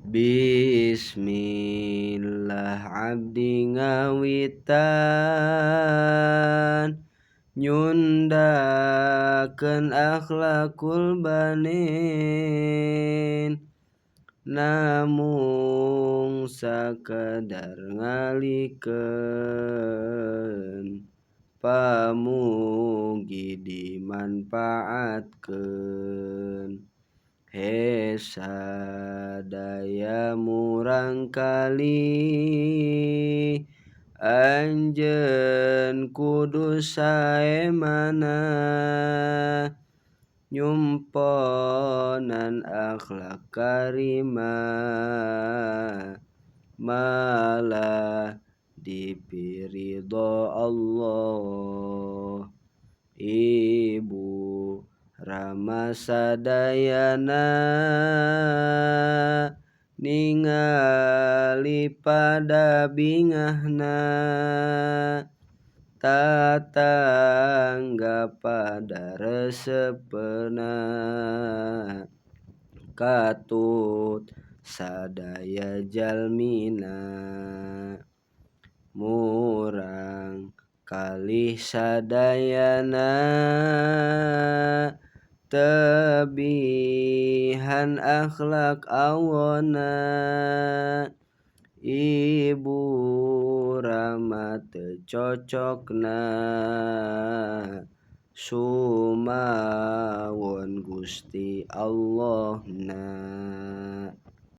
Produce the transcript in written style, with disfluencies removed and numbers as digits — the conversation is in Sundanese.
Bismillah abdi ngawitan nyundakeun akhlakul banin namung sakadar ngalikeun pamugi dimanfaatkeun he sadaya murangkali anjeun kudu saemana nyumponan akhlak karimah malah dipiridho Allah. Ibu Rama sadayana ningali pada bingahna tatangga pada resepna katut sadaya jalmina murang kalih sadayana tebihan akhlak awona Ibu Rama teu cocokna sumawon Gusti Allahna.